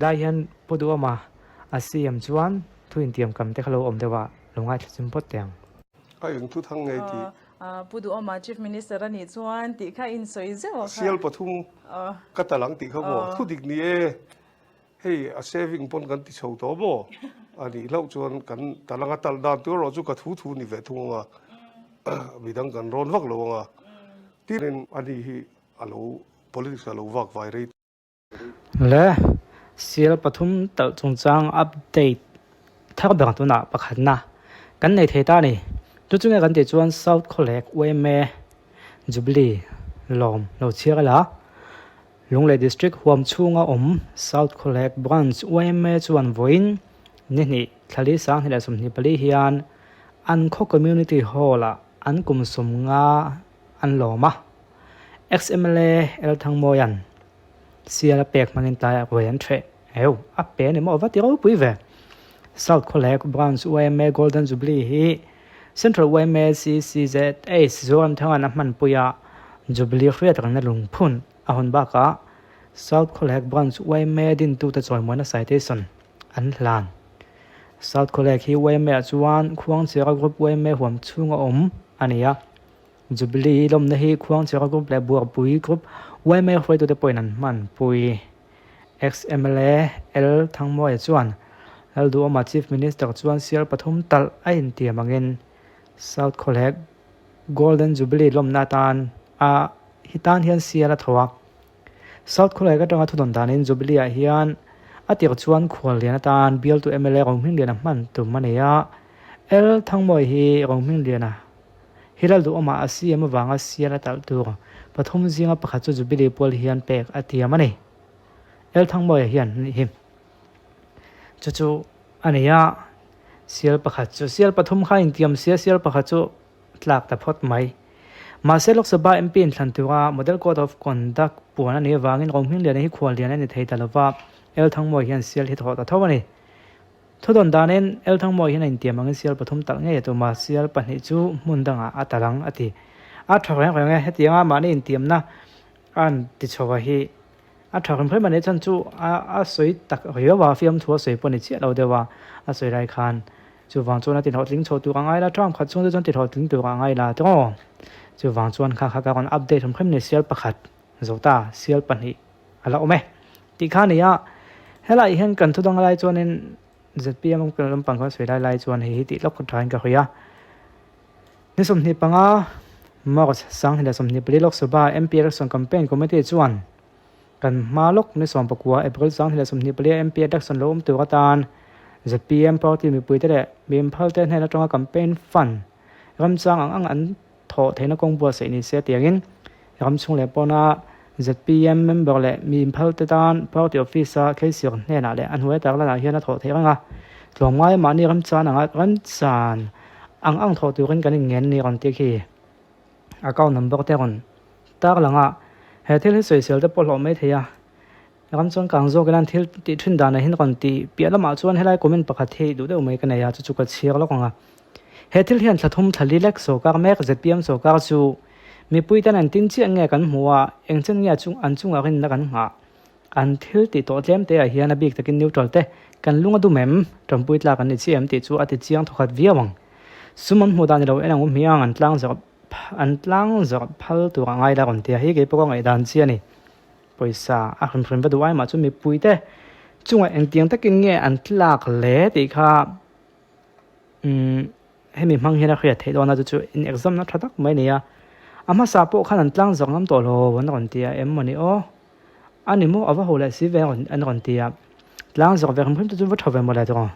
Lai hian Pu Duhawma a CM chuan thu intiam kam te kha lo awm deuh a, lo ngaithla chim phawt teh ang. A eng thu thang ngei tih. Pu Duhawma Chief Minister a nih chuan tih kha insawi zeuh a kha. Sial pathum ka tal ang tih kha maw? Thu dik ni e. Hei a saving pawn kan ti chho tawh maw? A nih hlauh chuan kan tal anga talh dan tur erawh chu ka thu thu ni ve thung anga midang kan rawn vak lo anga tin ani hi a lo politics a lo vak vai rei. Le Sial pathum talh chungchang update thar ber tunah pakhatna kan nei thei ta a ni. Chu chu nge kan tih chuan South Khawlek yma Jubilee lawm lo chhiar ila Lunglei District huam chhunga awm South Khawlek Branch yma chuan vawiin ni hnih thlali 20 leh 24 hian an khaw Community Hall-ah an kum 50 an lawm a. Ex-MLA L Thangmawia'n Sial a pek hmangin tlaiah ruai an ṭheh. Eu, a pe a ni maw? Va ti ropui ve. South Khawlek Branch yma Golden Jubilee hi Central yma CCZH Zoramthanga'n a hmanpui a, Jubilee hriat rengna lungphun a hawn bakah South Khawlek Branch yma dintute chawimuana citation an hlan. South Khawlek hi yma ah chuan Khuangchera Group yma huam chhunga awm a ni a. Jubilee lawmna hi Khuangchera Group leh Buarpui Group yma hruaitute pawhin an hmanpui. Ex-MLA L Thangmawia chuan Lalduhawma Chief Minister chuan sial pathum talh a intiam angin South Khawlhek Golden Jubilee lawmna atan a hi tan hian sial a tho a. South Khawlhek atanga thudawn danin Jubilee ah hian a tir chuan khuallian atan bialtu mla Rohmingliana hman tum a nei a. L Thangmawia hi Rohmingliana Hi Lalduhawmah a CM avanga sial a talh tur pathum zinga pakhat chu Jubilee pual hian pek a tiam a ni. L Thangmawia hian a nih hi. Chu chu a ni a, sial pakhat chu sial pathum kha intiam sia sial pakhat chu tlak ta phawt mai. Mahse Lok Sabha MP inthlan tura Model Code of Conduct puan a nih avangin Rohmingliana hi khuallian a ni thei ta lova, L Thangmawia hian sial hi thawh ta tho a ni. Thudawn danin Elthangmawi hian a intiam angin sial pathum talh ngei a tum a, sial pahnih chu hmun dangah a talh ang a ti. A tha reng reng e, hetianga mahni intiamna a an ti chho a hi a tha reng reng a nih chhan chu a a sawi tak riau a, fiamthu a sawi pawh a ni chiah lo deuh a, a sawi lai khan chuvang chuan a ti hlawhtling chho tur a ngai la, term khat chhung te chuan ti hlawhtling tur a ngai la tawng. Chuvang chuan kha kha ka rawn update hrim hrim ni sial pakhat zo ta, sial pahnih a la awm e. Tih kha a ni a, helaiah hian kan thu dang lai chuanin zpm kan lampang kan sawi lai lai chuan hei hi tih lawk thain ka hawi a. Ni 25 March 2024 Lok Sabha MP Election Campaign Committee chuan kan hma lawk ni 19 April 2024 MP Election lo awm tur atan zpm party mipuite leh miphalte hnen atanga campaign fund ramchang ang ang an thawh theihna kawng buatsaih ni se tiangin ram chhung leh pawna zpm member leh mi inphalte tan party office-a kheisir hnenah leh a hnuai tak lanah hian a thawh theih reng a. Tlawmngai mahni ramchan anga ramchan ang ang thawh turin kan inngen a ni rawn tih khi account number te rawn tarlang a, he thil hi sawisel te pawh hlawh mai thei a. Ram chuan kang zawk ila an thil tih thin danah hian rawn tih piah lamah chuan helai comment pakhat hi duh deuh mai ka nei a, chu chu ka chhiar lawk ang a. He thil hian thla thum thla li lek sawrkar mek zpm sawrkar chu mipui tan an tin chiah nge kan hmu a, eng chen nge chung an chungah rinna kan nghah. An thil tih tawh tlem te ah hian a bik takin neutral te kan lung a dum em, tanpui tlak an ni chiah em tih chu a ti chiang thawkhat viau ang. Sum an hmuh dan ni lo en ang u hmiang an tlang zawrh an tlang zawrh phal tur a ngai la rawn ti a, hei keipawh ka ngaihdan chiah a ni. Pawisa a hrim hrim va duh ai mah chu mipuite chungah engtiang takin nge an tlak le tih kha umm hemi hmang hian a hriat theih dawn a chu chu in exam na tha tak mai a ni a, a hmasa pawh khan an tlang zawk ngam tawh lo an rawn ti a em mawni aw a ni maw a va ho leh si ve an rawn ti a tlang zawk ve hrim hrim te chu va tha ve mawle tawh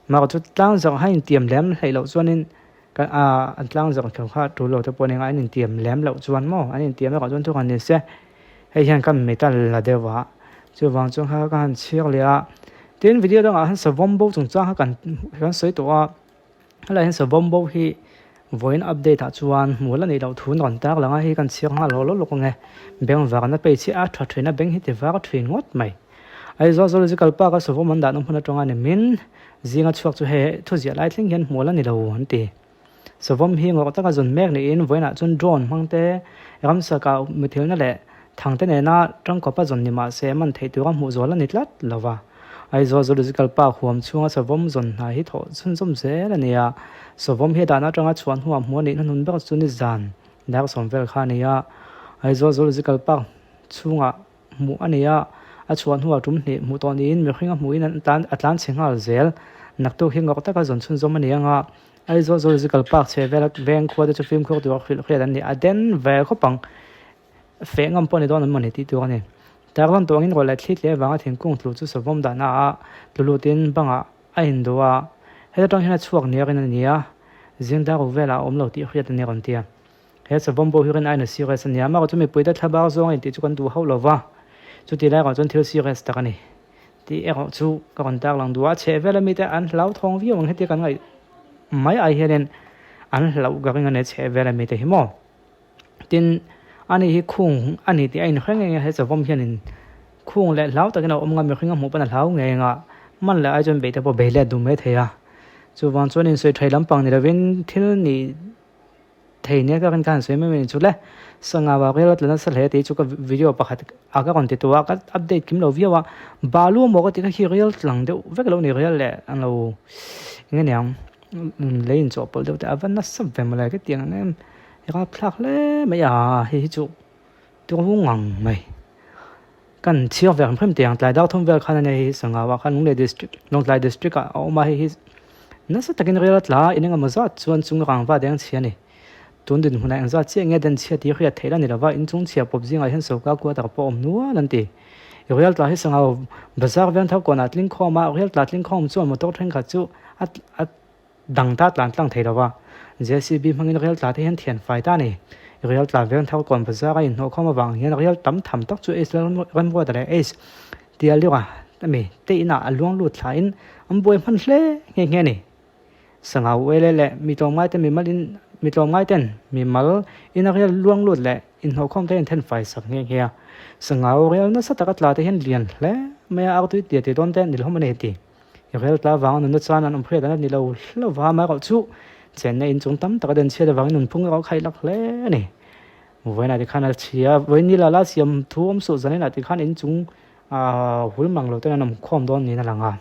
mahse chu tlang zawk kha intiam lem hleih loh chuanin Kan a an tlang zawk kher kha tul lo te pawh a ni ang a, an intiam lem loh chuan maw an intiam erawh chuan thuk han ni se hei hian ka mit a la deuh a, chuvang chuan kha ka han chhiar leh a, tin video dangah hian savawm bo chungchang kha kan kan sawi tawh a, helaiah hian savawm bo hi vawiin update ah chuan hmuh la nih loh thu an rawn tar lang a, hei kan chhiar nghal hlawh hlawh lawk ang e, beng varna pei chiah a tha thin a beng hi ti var thin ngawt mai. Aizawl Zoological Park a savawm an dahna hmun atanga ni min zinga chhuak chu he thuziah lai thleng hian hmuh la ni lo an ti. Savawm hi ngawrh taka zawn mek niin vawiinah chuan drone hmang te, ramsa kah muthilna leh thangte nena tangkawpa zawn ni mah se man theih tura hmuh zual a ni tlat lo va. Aizawl Zoological Park huam chhunga savawm zawn hna hi thawh chhunzawm zel a ni a. Savawm hi a dahna atanga chhuah hnuah hmuh a nihna hnun ber chu nizan dar sawm vel kha a ni a. Aizawl Zoological Park chhungah hmuh a ni a, a chhuah hnuah tum hnih hmuh tawh niin mihring a hmuhin an tlan a tlan chhe nghal zel. Naktuk hi ngawk taka zawn chhunzawm a ni ang a, Aizawl Zoological Park chhe vela veng khua te chu fimkhur tura hrilh hriat an ni a, den ve khawp ang. Feh ngam pawh a ni dawn an mawni tih tur a ni. Tarlan tawh angin ruah leh thli tle avanga thingkung tlu chu savawm dahna ah tlu lutin bangah a induh a, heta tang hian a chhuak niarin a ni a, zing dar uk velah a awm lo tih hriat a ni rawn ti a. He savawm pawh hi rin aiin a serious a ni a, amaherawhchu chu mipuite thlabar zawng a intih chu kan duh hauh lo va, chuti lai erawh chuan thil serious tak a ni tih erawh chu ka rawn tarlang duh a, a chheh vel ami te an hlauthawng viau ang hetia kan ngaih mai ai hianin an hlauh ka ring a ni a chheh vel ami te hi maw. Tin, ani hi khung a ni tih a inhre ngei a, he savawm hianin khung leh hlau takin a awm nga, mihring a hmuh pawn a hlau ngei ang a, man leh ai chuan beih te pawh bei let duh mai thei a. Chuvang chuan insawi thei lampang ni lovin thil nih thei nia ka rin kha han sawi mai mai chu le. Sangha vak rial a tla nasa hle tih chu ka video pakhat a ka rawn ti tawh a, ka update kim lo viau a, balu maw ka ti kha khi rial tlang deuh vek lo ni rial leh ang lo eng nge niang. Lei inchawhpawlh deuh te a va nasa ve mawle ka ti ang em i rapthlak hle mai a hei hi chu turu ngang mai kan chhiar ve ang hrim teh ang tlai dar thum vel khan a nia hei hi sangau ah khan Lunglei district Lawngtlai district ah a awm a hei hi nasa takin rel a tla a in engemaw zat chuan chung rangva deng chhia a ni tun dinhmunah engzat chiah nge den chhia tih hriat theih la ni lova inchung chhia pawp zingah hian sorkar quarter pawh a awm nual an ti rial tla hi sangau bazar veng thar kawnah tling khawm a rial tla tling khawm chuan motor thenkhat chu a a dang ta tlan tlang thei lo va, JCB hmangin rial tla te hian thian fai ta a ni. Rial tla veng thar kawn bazar a inhnawh khawm avang hian rial tam tham tak chu Ace Lalramruata leh Ace Tialura ami te inah a luang lut thla in an buai hman hle nghe nghe a ni. Sangha uele leh mi tlawmngai te mimal in mi tlawmngai ten mimal ina rial luang lut leh inhnawh khawm te hian then fai sak nghe nghe a. Sangha rial nasa taka tla te hian lian hle mai a, artui tia ti dawn te nilhawm a ni ti. I rel tla avanga nunna chuan an awm hriat an ni lo hlauh va, amaherawh chu chenna inchung tam taka den chhiat avangin nunphung erawh kha i lak hle a ni. Vawiinah tikhan a chhia, vawiin ni lala siam thu awm suh zaninah tikhan inchung hul mang lo ten an awm khawm dawn niin a lang a,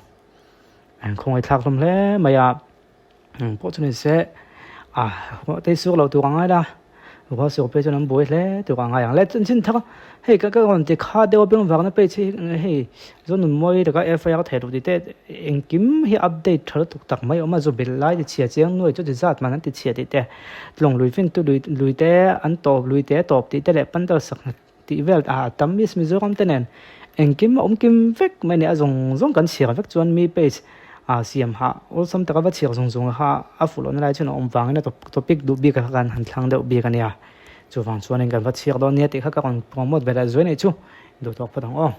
an khawngaih thlak hlawm hle mai a. Eng pawh chu ni se a tei suk loh tur a ngai la, rual suk phei chuan an buai hle tur a ngai ang le. Chanchin thar hei ka rawn ti kha deuh a beng vangna page hi hei Zonun Mawi laka FIR theih loh tih te engkim hi update tha lutuk tak mai a awm a, zu belh lai ti chhia chiang nuai chu ti zat man an ti chhia tih te, tlawng lui fin tu lui lui te an tawp lui te a tawp tih te leh pandal sak hna tih vel a tam miss Mizoram te nen engkim a awm kim vek mai a ni a zawng zawng kan chhiar vek chuan mi page ah siam hah awlsam taka va chhiar zawng zawng kha a fuh lohna lai chuan a awm vangin a topic duh bik kha kan han thlang deuh bik a nia chuvang chuanin kan va chhiar dawn nia tih kha ka rawn promote ve leh zuai nei chu duhtawk phawt ang aw.